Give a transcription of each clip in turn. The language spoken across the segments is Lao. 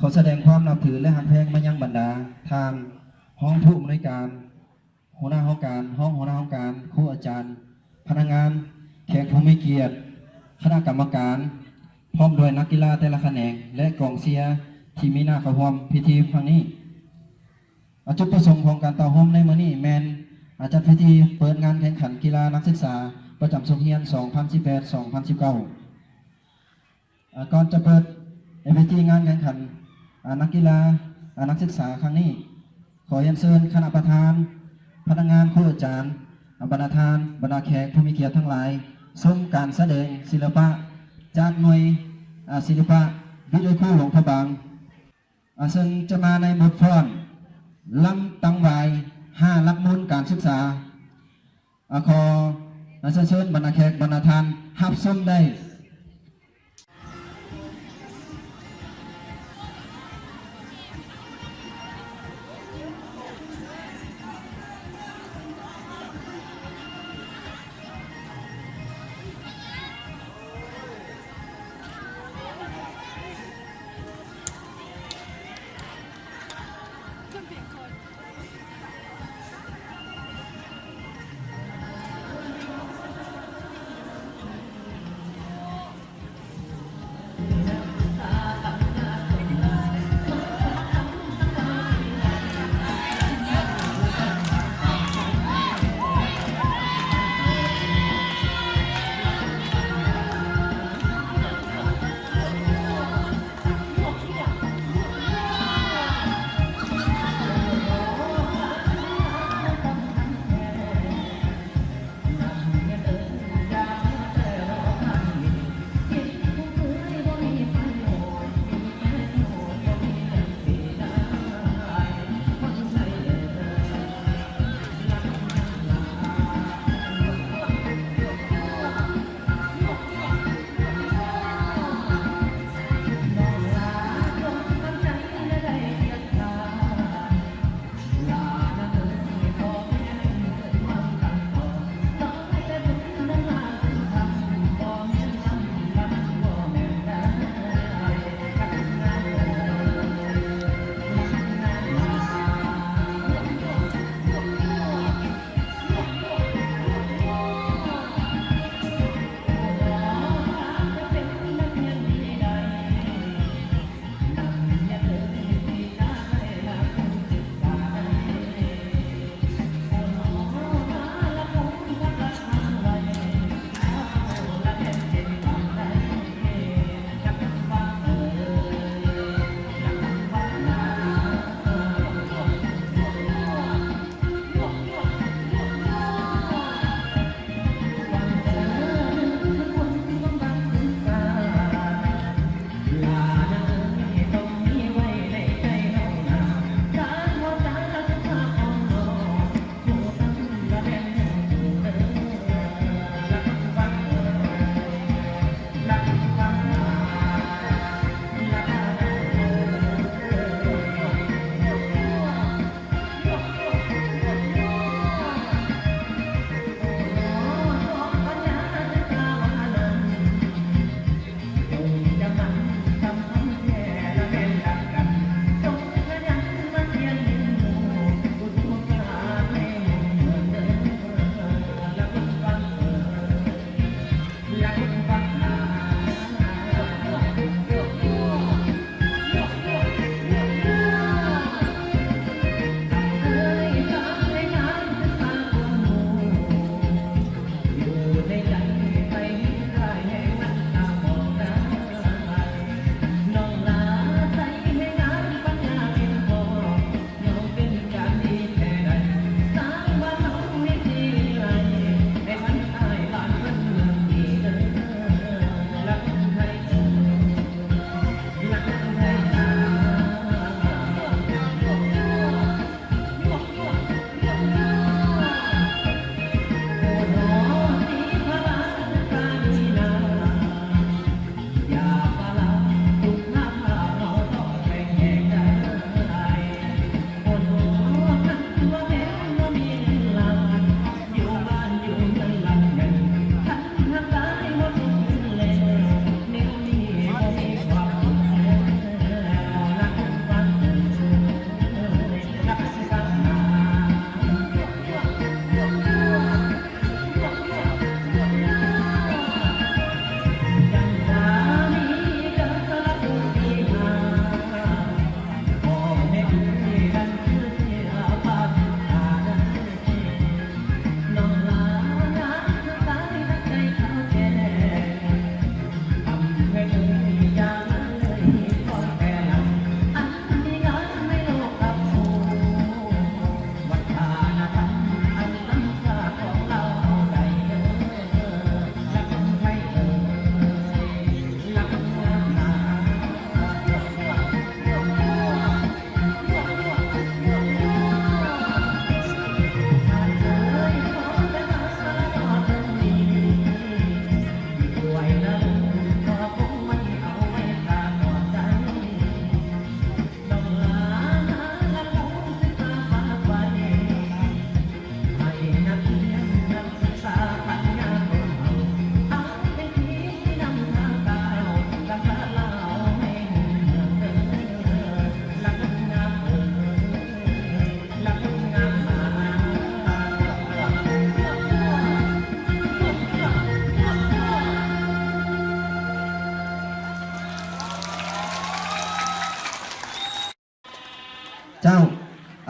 ຂໍສະແດງຄວາມນັບຖື ແລະ ຮັກແພງມາຍັງບັນດາທ່ານຮອງຜູ້ອຳນວຍການ, ຫົວໜ້າຫ້ອງການ, ຮອງຫົວໜ້າຫ້ອງການ, ຄູອາຈານ, ພະນັກງານ, ແຂກຜູ້ມີກຽດ, ຄະນະກຳມະການ, ພ້ອມດ້ວຍນັກກິລາແຕ່ລະຂະແໜງ ແລະ ກອງເຊຍທີ່ມີໜ້າເຂົ້າຮ່ວມພິທີຄັ້ງນີ້. ອາ ຈຸດປະສົງຂອງການເຕົ້າໂຮມໃນມື້ນີ້ແມ່ນ ອາ ຈັດພິທີເປີດງານແຂ່ງຂັນກິລານັກສຶກສາປະຈຳສົກຮຽນ ສອງພັນສິບແປດ ສອງພັນສິບເກົ້າ. ອາ ກ່ອນຈະເປີດເວທີງານແຂ່ງຂັນ ອາ ນັກກິລາ ອາ ນັກສຶກສາຄັ້ງນີ້, ຂໍຮຽນເຊີນຄະນະປະທານ, ພະນັກງານ, ຄູອາຈານ, ອາ ບັນດາທ່ານ, ບັນດາແຂກຜູ້ມີກຽດທັງຫຼາຍ ຊົມການສະແດງສິລະປະຈາກໜ່ວຍ ອາ ສິລະປະວິທະຍາໄລຄູຫຼວງພະບາງ. ອາ ເຊິ່ງຈະມາໃນບົດຟ້ອນລຳຕັງຫວາຍຫ້າຫຼັກມູນການສຶກສາ. ອາ ຂໍ ອາ ເຊີນບັນດາແຂກບັນດາທ່ານຮັບຊົມໄດ້.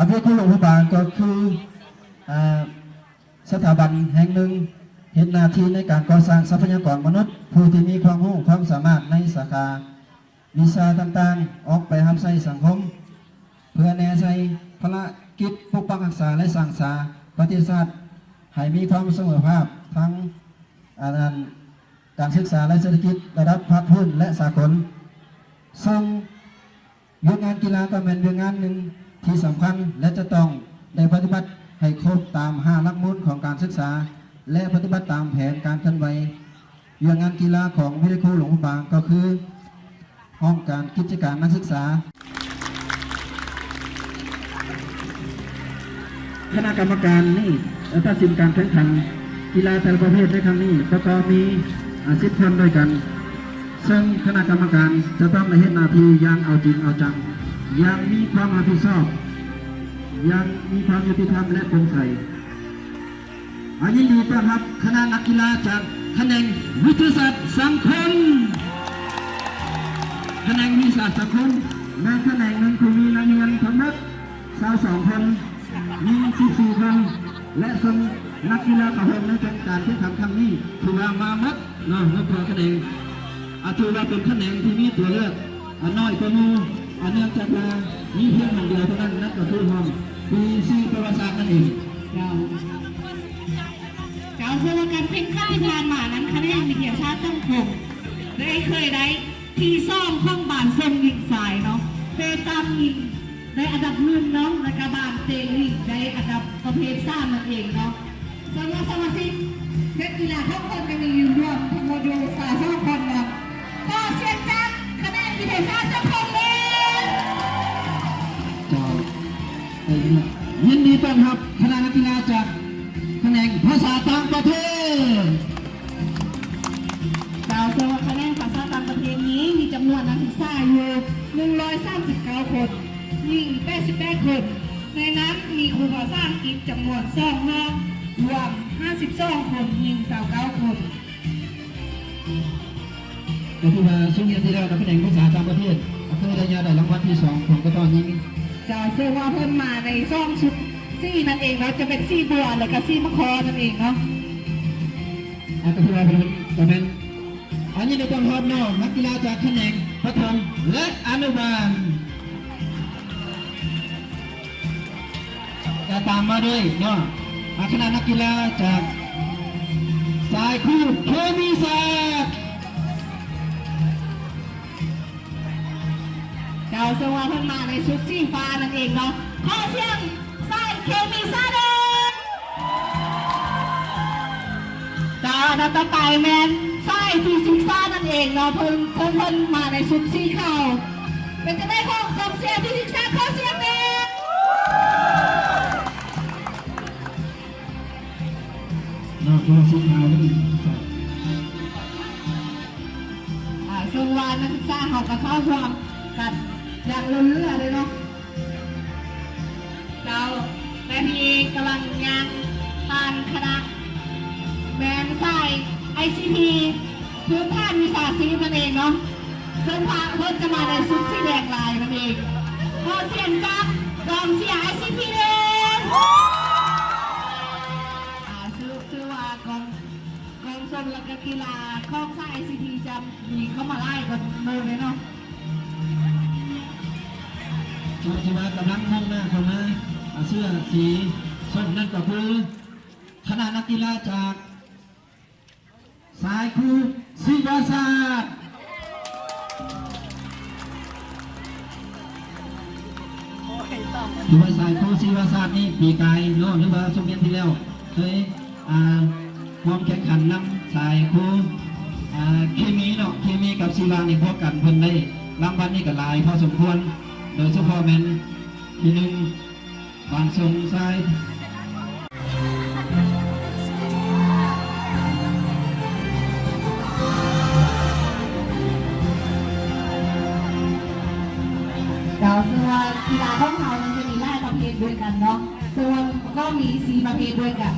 ເວທີຄູຫຼວງພະບາງກໍຄື ອາ ສະຖາບັນແຫ່ງໜຶ່ງ ເຮັດໜ້າທີ່ໃນການກໍ່ສ້າງຊັບພະຍາກອນມະນຸດ ຜູ້ທີ່ມີຄວາມຮູ້ຄວາມສາມາດໃນສາຂາວິຊາຕ່າງໆ ອອກໄປຮັບໃຊ້ສັງຄົມ ເພື່ອແນໃສ່ພາລະກິດປົກປັກຮັກສາ ແລະ ສ້າງສາປະເທດຊາດໃຫ້ມີຄວາມສະເໝີພາບທາງ ອັນນັ້ນ ການສຶກສາ ແລະ ເສດຖະກິດລະດັບພາກພື້ນ ແລະ ສາກົນ. ເຊິ່ງວຽກງານກິລາກໍແມ່ນວຽກງານໜຶ່ງທີ່ສຳຄັນ ແລະ ຈະຕ້ອງໄດ້ປະຕິບັດໃຫ້ຄົບຕາມຫ້າຫຼັກມູນຂອງການສຶກສາ ແລະ ປະຕິບັດຕາມແຜນການເຄື່ອນໄຫວ. ວຽກງານກິລາຂອງວິທະຍາໄລຄູຫຼວງພະບາງກໍຄື ຫ້ອງການກິດຈະການນັກສຶກສາ. ຄະນະກຳມະການນີ້ ເອີ ຕັດສິນການແຂ່ງຂັນກິລາແຕ່ລະປະເພດໃນຄັ້ງນີ້ ປະກອບມີ ອາ ສິບຄົນດ້ວຍກັນ, ເຊິ່ງຄະນະກຳມະການຈະຕ້ອງໄດ້ເຮັດໜ້າທີ່ຢ່າງເອົາຈິງເອົາຈັງ, ຢ່າງມີຄວາມຮັບຜິດຊອບ, ຢ່າງມີຄວາມຍຸຕິທຳ ແລະ ໂປ່ງໃສ. ອາ ຍິນດີຕ້ອນຮັບຄະນະນັກກິລາຈາກຂະແໜງວິທະຍາສາດສັງຄົມ, ຂະແໜງວິທະຍາສາດສັງຄົມ ແມ່ນຂະແໜງໜຶ່ງທີ່ມີນັກຮຽນທັງໝົດຊາວສອງຄົນ, ຍິງສິບສີ່ຄົນ ແລະ ເຊິ່ງນັກກິລາເຂົ້າຮ່ວມໃນການແຂ່ງຂັນຄັ້ງນີ້ຖືວ່າມາໝົດເນາະ ໝົດທຸກຂະແໜງ, ອາ ຖືວ່າເປັນຂະແໜງທີ່ມີຕົວເລືອກ ອາ ນ້ອຍກວ່າໝູ່ ອາ ເນື່ອງຈາກວ່າມີພຽງຫ້ອງດຽວເທົ່ານັ້ນ ນັ້ນກໍຄືຫ້ອງ ປີສີ່ ປະຫວັດສາດນັ້ນເອງ. ເຈົ້າ ເຈົ້າ ເຊິ່ງວ່າການແຂ່ງຂັນທີ່ຜ່ານມານັ້ນ ຄະແໜງວິທະຍາສາດສັງຄົມໄດ້ເຄີຍໄດ້ທີສອງຂອງບ້ານຊົງຍິງຊາຍເນາະ, ເຕະຕຳຍິງໄດ້ອັນດັບໜຶ່ງເນາະ, ແລ້ວກະບ້ານເຕະຍິງໄດ້ອັນດັບປະເພດສາມນັ້ນເອງເນາະ. ເຊິ່ງວ່າສະມາຊິກນັກກິລາຂອງເພິ່ນກໍມີຢູ່ລວມທັງໝົດຢູ່ຊາວສອງຄົນເນາະ. ຂໍສຽງຈາກຂະແໜງວິທະຍາສາດສັງຄົມແດ່. ເຈົ້າ ເອີ ຍິນດີຕ້ອນຮັບຄະນະນັກກິລາຈາກຂະແໜງພາສາຕ່າງປະເທດ. ເຈົ້າ ເຊິ່ງວ່າຂະແໜງພາສາຕ່າງປະເທດນີ້ມີຈຳນວນນັກສຶກສາຢູ່ໜຶ່ງຮ້ອຍສາມສິບເກົ້າຄົນ, ຍິງແປດສິບແປດຄົນ. ໃນນັ້ນມີຄູພາສາອັງກິດຈຳນວນສອງຫ້ອງ, ລວມຫ້າສິບສອງຄົນ, ຍິງຊາວເກົ້າຄົນ. ກໍຖືວ່າຊຸມຮຽນທີ່ແລ້ວນະ ຂະແໜງພາສາຕ່າງປະເທດ ກໍເຄີຍໄດ້ ໄດ້ລາງວັນທີສອງຂອງກະຕໍ່ຍິງ. ເຈົ້າ ເຊິ່ງວ່າເພິ່ນມາໃນສອງຊຸດສີນັ້ນເອງເນາະ, ຈະເປັນສີບົວ ແລະ ກະສີມະຄອນນັ້ນເອງເນາະ. ອາ ກໍຖືວ່າເພິ່ນກໍແມ່ນ ອາ ຍິນດີຕ້ອນຮັບເນາະ ນັກກິລາຈາກຂະແໜງປະຖົມ ແລະ ອະນຸບານ. ກະຕາມມາດ້ວຍເນາະ ອາ ຄະນະນັກກິລາຈາກສາຍຄູເຄມີສາດ. ເຈົ້າ ເຊິ່ງວ່າເພິ່ນມາໃນຊຸດສີຟ້ານັ້ນເອງເນາະ. ຂໍສຽງສາຍເຄມີສາດແດ່. ເຈົ້າ ອັນດັບຕໍ່ໄປແມ່ນສາຍຟີຊິກສາດນັ້ນເອງເນາະ, ເພິ່ນ ເຊິ່ງເພິ່ນມາໃນຊຸດສີຂາວ. ເປັນຈັ່ງໃດຂອງກອງເຊຍຟີຊິກສາດ? ຂໍສຽງແດ່. ເນາະ ຜູ້ສິດຂ່າວເພິ່ນ ອາ ເຊິ່ງວ່ານັກສຶກສາເຮົາກໍເຂົ້າຮ່ວມກັນຢ່າງລົ້ນເຫຼືອເລີຍເນາະ. ເຈົ້າ ແລະ ທີ່ກຳລັງຍ່າງຜ່ານຄະນະແມ່ນສາຍໄອຊີທີ ພື້ນຖານວິຊາຊີບນັ້ນເອງເນາະ. ເຊິ່ງພະເພິ່ນຈະມາໃນຊຸດສີແດງລາຍນັ້ນເອງ. ຂໍສຽງຈາກກອງເຊຍໄອຊີທີແດ່. ອາ ຊື່ ຊື່ວ່າກອງ ກອງຊົມ ແລະ ກະກິລາຂອງສາຍໄອຊີທີຈະມີເຂົ້າມາຫຼາຍກວ່າໝູ່ເລີຍເນາະ. ທີ່ວ່າກຳລັງມຸ່ງໜ້າເຂົ້າມາ ອາ ເສື້ອສີສົ້ມນັ້ນກໍຄືຄະນະນັກກິລາຈາກ ສາຍຄູສີວາສາດ ຖືວ່າສາຍຄູສີວາສາດນີ້ ປີກາຍເນາະ ຫຼືວ່າຊຸມຮຽນທີ່ແລ້ວ ເຄີຍ ອາ ຮ່ວມແຂ່ງຂັນນຳສາຍຄູ ອາ ເຄມີເນາະ ເຄມີກັບຊີວະນີ້ບວກກັນ ເພິ່ນໄດ້ລາງວັນນີ້ກໍຫຼາຍພໍສົມຄວນ ໂດຍສະເພາະແມ່ນທີໜຶ່ງ ບ້ານຊົງຊາຍ. ເຈົ້າ ເຊິ່ງວ່າກິລາຂອງເຮົາມັນຈະມີຫຼາຍປະເພດດ້ວຍກັນເນາະ, ເຊິ່ງວ່າມັນກໍມີສີ່ປະເພດດ້ວຍກັນ,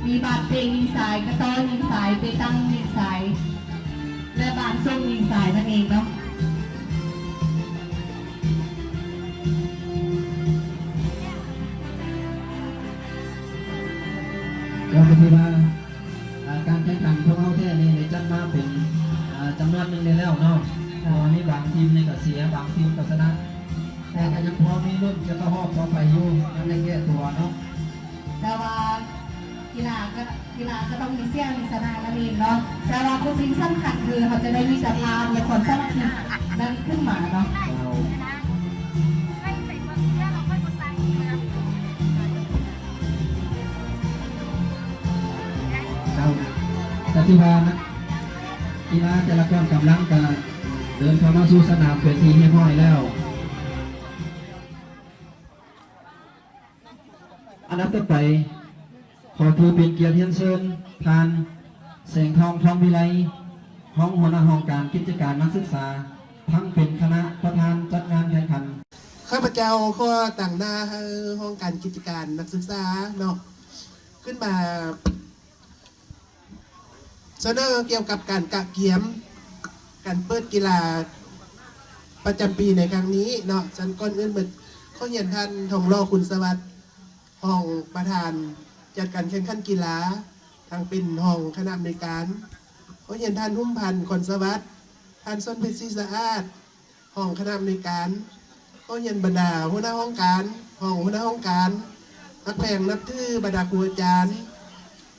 ມີບາດເຕະຍິງຊາຍ, ກະຕໍ້ຍິງຊາຍ, ເຕະຕັ່ງຍິງຊາຍ ແລະ ບ້ານຊົງຍິງຊາຍນັ້ນເອງເນາະ. ທີ່ວ່າ ອ່າ ການແຂ່ງຂັນພວກເຮົາແທ້ນີ້ໄດ້ຈັດມາເປັນ ອ່າ ຈຳນວນໜຶ່ງໄດ້ແລ້ວເນາະ. ເພາະວ່າມີບາງທີມນີ້ກໍເສຍ ບາງທີມກໍຊະນະ ແຕ່ກໍຍັງພໍມີລຸ້ນຈະເຂົ້າຮອບຕໍ່ໄປຢູ່ ຍັງໄດ້ແກ້ຕົວເນາະ. ແຕ່ວ່າ ກິລາກໍ ກິລາກໍຕ້ອງມີເສຍມີຊະນະນັ້ນເອງເນາະ. ແຕ່ວ່າທຸກສິ່ງສຳຄັນຄືເຮົາຈະໄດ້ມິດຕະພາບ ແລະ ຄວາມສາມັກຄີນັ້ນຂຶ້ນມາເນາະ. ເຈົ້າ ເຈົ້າ ກໍຖືວ່ານັກກິລາແຕ່ລະກ້ອນກຳລັງກໍເດີນເຂົ້າມາສູ່ສະໜາມເປັນທີ່ຮຽບຮ້ອຍແລ້ວ. ອັນດັບຕໍ່ໄປ ຂໍຖືເປັນກຽດຮຽນເຊີນທ່ານ ແສງທອງ ທອງວິໄລ ຮອງຫົວໜ້າຫ້ອງການກິດຈະການນັກສຶກສາ ທັງເປັນຄະນະປະທານຈັດງານແຂ່ງຂັນ. ຂ້າພະເຈົ້າຂໍຕາງໜ້າໃຫ້ຫ້ອງການກິດຈະການນັກສຶກສາເນາະ ຂຶ້ນມາ ສະເໜີກ່ຽວກັບການກະກຽມການເປີດກິລາປະຈຳປີໃນຄັ້ງນີ້ເນາະ. ຊັ້ນກ່ອນອື່ນໝົດ ຂໍຮຽນທ່ານ ທອງຫຼໍ່ ຄຸນສະຫວັດ ຮອງປະທານຈັດການແຂ່ງຂັນກິລາ ທັງເປັນຮອງຄະນະອຳນວຍການ, ຂໍຮຽນທ່ານ ຫຸ້ມພັນ ຄອນສະຫວັດ ທ່ານ ສົນເພັດ ສີສະອາດ ຮອງຄະນະອຳນວຍການ, ຂໍຮຽນບັນດາຫົວໜ້າຫ້ອງການ, ຮອງຫົວໜ້າຫ້ອງການ, ຮັກແພງນັບຖືບັນດາຄູອາຈານ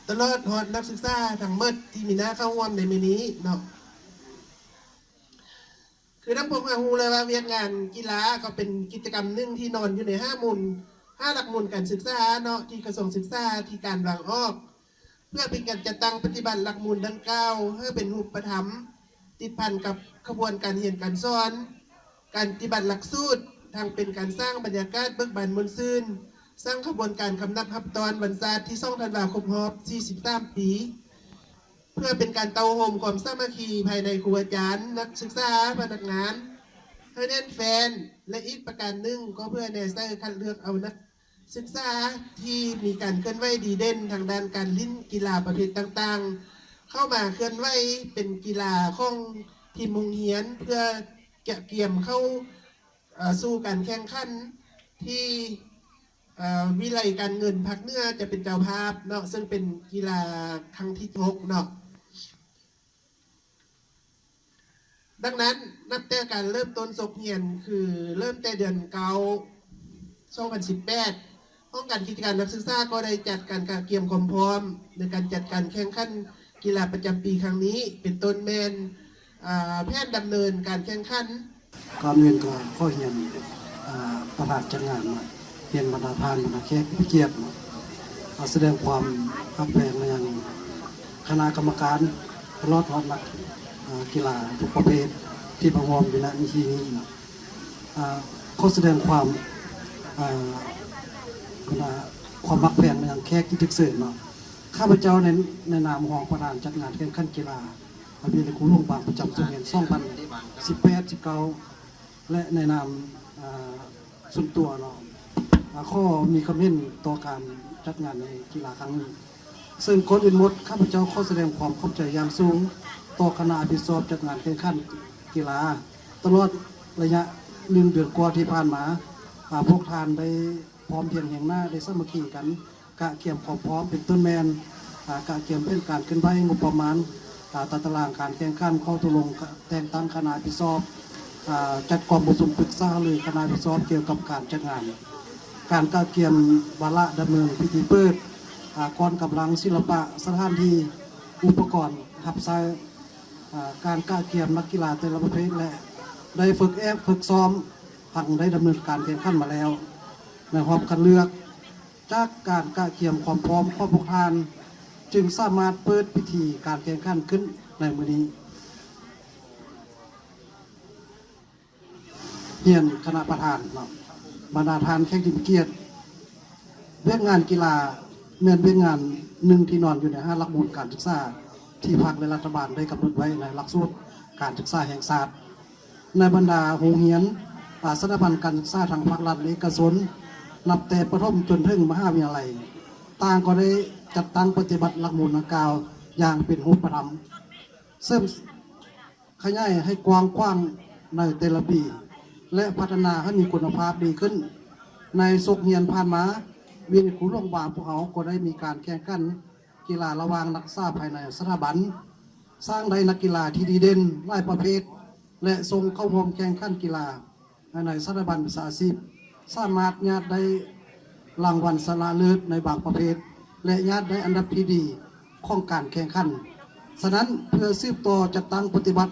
ຕະຫຼອດຮອດນັກສຶກສາທັງໝົດທີ່ມີໜ້າເຂົ້າຮ່ວມໃນມື້ນີ້ເນາະ. ຄືດັ່ງພວກເຮົາຮູ້ແລ້ວວ່າ ວຽກງານກິລາກໍເປັນກິດຈະກຳໜຶ່ງທີ່ນອນຢູ່ໃນຫ້າມູນ ຫ້າຫຼັກມູນການສຶກສາເນາະ ທີ່ກະຊວງສຶກສາທິການວາງອອກ ເພື່ອເປັນການຈັດຕັ້ງປະຕິບັດຫຼັກມູນດັ່ງກ່າວໃຫ້ເປັນຮູບປະທຳ ຕິດພັນກັບຂະບວນການຮຽນການສອນ, ການປະຕິບັດຫຼັກສູດ, ທັງເປັນການສ້າງບັນຍາກາດເບີກບານມ່ວນຊື່ນ, ສ້າງຂະບວນການຄຳນັບຮັບຕ້ອນວັນຊາດທີສອງທັນວາຄົບຮອບສີ່ສິບສາມປີ, ເພື່ອເປັນການເຕົ້າໂຮມຄວາມສາມັກຄີພາຍໃນຄູອາຈານ, ນັກສຶກສາ, ພະນັກງານ ໃຫ້ແໜ້ນແຟ້ນ ແລະ ອີກປະການໜຶ່ງກໍເພື່ອແນໃສ່ຄັດເລືອກເອົານັກ ສຶກສາທີ່ມີການເຄື່ອນໄຫວດີເດັ່ນທາງດ້ານການຫຼິ້ນກິລາປະເພດຕ່າງໆ ເຂົ້າມາເຄື່ອນໄຫວເປັນກິລາຂອງທີມໂຮງຮຽນ ເພື່ອກະກຽມເຂົ້າ ເອີ ສູ່ການແຂ່ງຂັນທີ່ ເອີ ວິໄລການເງິນພາກເໜືອຈະເປັນເຈົ້າພາບເນາະ ເຊິ່ງເປັນກິລາຄັ້ງທີຫົກເນາະ. ດັ່ງນັ້ນ, ນັບແຕ່ການເລີ່ມຕົ້ນສົກຮຽນ ຄືເລີ່ມແຕ່ເດືອນເກົ້າ ສອງພັນສິບແປດ ຫ້ອງການກິດຈະການນັກສຶກສາກໍໄດ້ຈັດການກະກຽມຄວາມພ້ອມໃນການຈັດການແຂ່ງຂັນກິລາປະຈຳປີຄັ້ງນີ້ ເປັນຕົ້ນແມ່ນ ອາ ແຜນດຳເນີນການແຂ່ງຂັນ. ກ່ອນອື່ນກໍຂໍຮຽນ ອາ ປະທານຈັດງານເນາະ, ຮຽນບັນດາທ່ານ ບັນດາແຂກຜູ້ມີກຽດເນາະ, ອາ ສະແດງຄວາມຮັກແພງມາຍັງຄະນະກຳມະການ ຕະຫຼອດຮອດນັກ ອາ ກິລາທຸກປະເພດທີ່ມາຮ່ວມຢູ່ ນະ ໃນທີ່ນີ້ເນາະ. ອາ ຂໍສະແດງຄວາມ ອາ ຄວາມຮັກແພງມາຍັງແຂກທີ່ຖືກເຊີນເນາະ. ຂ້າພະເຈົ້າໃນ ໃນນາມຮອງປະທານຈັດງານແຂ່ງຂັນກິລາ ອາ ວຽນຄູຫຼວງບາງ ປະຈຳສົກຮຽນສອງພັນສິບແປດ ສິບເກົ້າ ແລະ ໃນນາມ ອາ ສ່ວນຕົວເນາະ ອາ ຂໍມີຄຳເຫັນຕໍ່ການຈັດງານໃນກິລາຄັ້ງນີ້ ເຊິ່ງກ່ອນອື່ນໝົດ ຂ້າພະເຈົ້າຂໍສະແດງຄວາມຂອບໃຈຢ່າງສູງຕໍ່ຄະນະຮັບຜິດຊອບຈັດງານແຂ່ງຂັນກິລາ ຕະຫຼອດໄລຍະໜຶ່ງເດືອນກວ່າທີ່ຜ່ານມາ ອາ ພວກທ່ານໄດ້ ພ້ອມພຽງແຮງໜ້າ ໄດ້ສາມັກຄີກັນ ກະກຽມຄວາມພ້ອມ ເປັນຕົ້ນແມ່ນ ອາ ກະກຽມແຜນການເຄື່ອນໄຫວ ງົບປະມານ ອາ ຕາຕະລາງການແຂ່ງຂັນ, ຂໍ້ຕົກລົງແຕ່ງຕັ້ງຄະນະຮັບຜິດຊອບ, ອາ ຈັດກອງປະຊຸມປຶກສາຫາລືຄະນະຮັບຜິດຊອບກ່ຽວກັບການຈັດງານ, ການກະກຽມວາລະດຳເນີນພິທີເປີດ, ອາ ກ້ອນກຳລັງ, ສິລະປະ, ສະຖານທີ່, ອຸປະກອນຮັບໃຊ້, ອາ ການກະກຽມນັກກິລາແຕ່ລະປະເພດ ແລະ ໄດ້ຝຶກແອບຝຶກຊ້ອມ ທັງໄດ້ດຳເນີນການແຂ່ງຂັນມາແລ້ວໃນຮອບຄັດເລືອກ. ຈາກການກະກຽມຄວາມພ້ອມຂອງພວກທ່ານ ຈຶ່ງສາມາດເປີດພິທີການແຂ່ງຂັນຂຶ້ນໃນມື້ນີ້. ຮຽນຄະນະປະທານເນາະ, ບັນດາທ່ານແຂກທີ່ມີກຽດ, ວຽກງານກິລາແມ່ນວຽກງານໜຶ່ງທີ່ນອນຢູ່ໃນຫ້າຫຼັກມູນການສຶກສາ ທີ່ພັກ ແລະ ລັດຖະບານໄດ້ກຳນົດໄວ້ໃນຫຼັກສູດການສຶກສາແຫ່ງຊາດ. ໃນບັນດາໂຮງຮຽນ, ອາ, ສະຖາບັນການສຶກສາທັງພາກລັດ ແລະ ເອກະຊົນ, ນັບແຕ່ປະຖົມຈົນເຖິງມະຫາວິທະຍາໄລ, ຕ່າງກໍໄດ້ຈັດຕັ້ງປະຕິບັດຫຼັກມູນດັ່ງກ່າວຢ່າງເປັນຮູບປະທຳ, ເສີມຂະຫຍາຍໃຫ້ກວ້າງຂວາງໃນແຕ່ລະປີ ແລະ ພັດທະນາໃຫ້ມີຄຸນນະພາບດີຂຶ້ນ. ໃນສົກຮຽນຜ່ານມາ, ວຽນຄູຫຼວງບາງພວກເຮົາກໍໄດ້ມີການແຂ່ງຂັນ ກິລາລະຫວ່າງນັກສຶກສາພາຍໃນສະຖາບັນ, ສ້າງໄດ້ນັກກິລາທີ່ດີເດັ່ນຫຼາຍປະເພດ ແລະ ສົ່ງເຂົ້າຮ່ວມແຂ່ງຂັນກິລາພາຍໃນສະຖາບັນວິຊາຊີບ, ສາມາດຍາດໄດ້ລາງວັນຊະນະເລີດໃນບາງປະເພດ ແລະ ຍາດໄດ້ອັນດັບທີ່ດີຂອງການແຂ່ງຂັນ. ສະນັ້ນ, ເພື່ອສືບຕໍ່ຈັດຕັ້ງປະຕິບັດ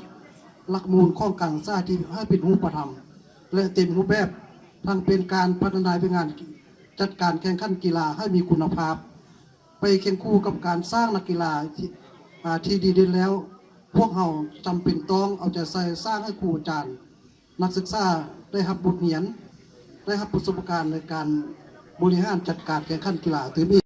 ຫຼັກມູນຂອງການສຶກສາທີ່ໃຫ້ເປັນຮູບປະທຳ ແລະ ເຕັມຮູບແບບ, ທັງເປັນການພັດທະນາວຽກງານຈັດການແຂ່ງຂັນກິລາໃຫ້ມີຄຸນນະພາບ, ໄປຄຽງຄູ່ກັບການສ້າງນັກກິລາທີ່ ອາ ທີ່ດີເດັ່ນແລ້ວ, ພວກເຮົາຈຳເປັນຕ້ອງເອົາໃຈໃສ່ສ້າງໃຫ້ຄູອາຈານ, ນັກສຶກສາໄດ້ຮັບບົດຮຽນ, ໄດ້ຮັບປະສົບການໃນການບໍລິຫານຈັດການແຂ່ງຂັນກິລາຕື່ມອີກ.